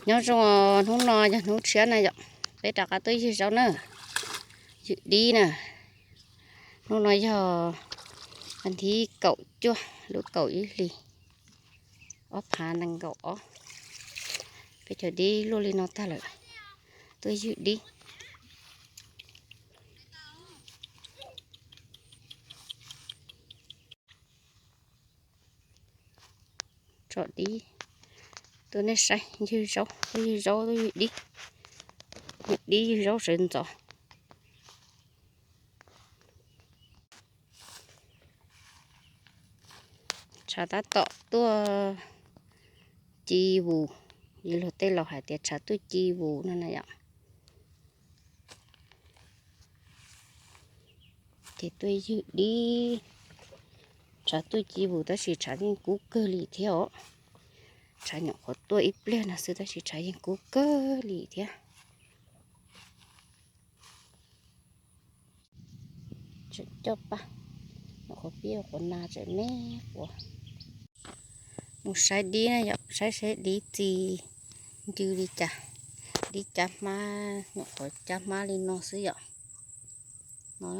Nyob zoo, hnub no yog hnub tshiab na yom, peb rov qab tuaj ywg zaub na, ywg dib na. Hnub no yog vas thib kaum cuaj lub kaum ib hlis ob phav nees nkaum ob. Peb cov dib luaj li no tag lawm, tuaj ywg dib. Tsom dib, tuaj nej saib, ywg zaub, tuaj ywg zaub, tuaj ywg dib, ywg dib ywg zaub sawv ntxov. Tshav tab tom tuaj ci vus, li luag tej laus hais tias tshav tuaj ci vus no na yom. Ces tuaj ywg dib, tshav tuaj ci vus tab sis tshav yeej kub kawg li thiab os. Tshav nyuam qhuav tuaj ib pliag no xwb tab sis tshav yeej kub kawg li thiab. Tseem coj pab, nyuam qhuav pib ua qhuav na tseem me quav. Mus saib dib na yom, saib saib dib txi ncw li cas. Dib cab hmab, nyuam qhuav cab hmab li no xwb yom. No,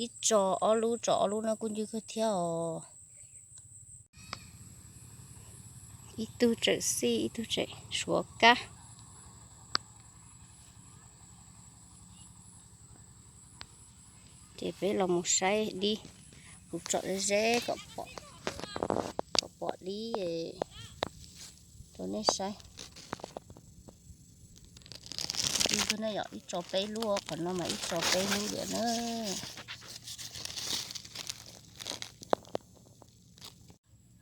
ib tso ob lub, tso ob lub no kuj ncw kawg thiab os. Ib tug tseem xij, ib tug tseem suav kab. Ces peb los mus saib dib, kuv tsom ze ze kom pom, kom pom dib rau nej saib. Ib tso peb lub, qhov no mas ib tso peb lub diam na.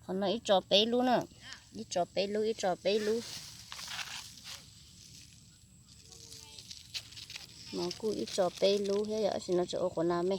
Qhov no ib tso peb lub na, ib tso peb lub, ib tso peb lub. No kuj ib tso peb lub thiab yom, tab sis no tseem ua qhuav na me.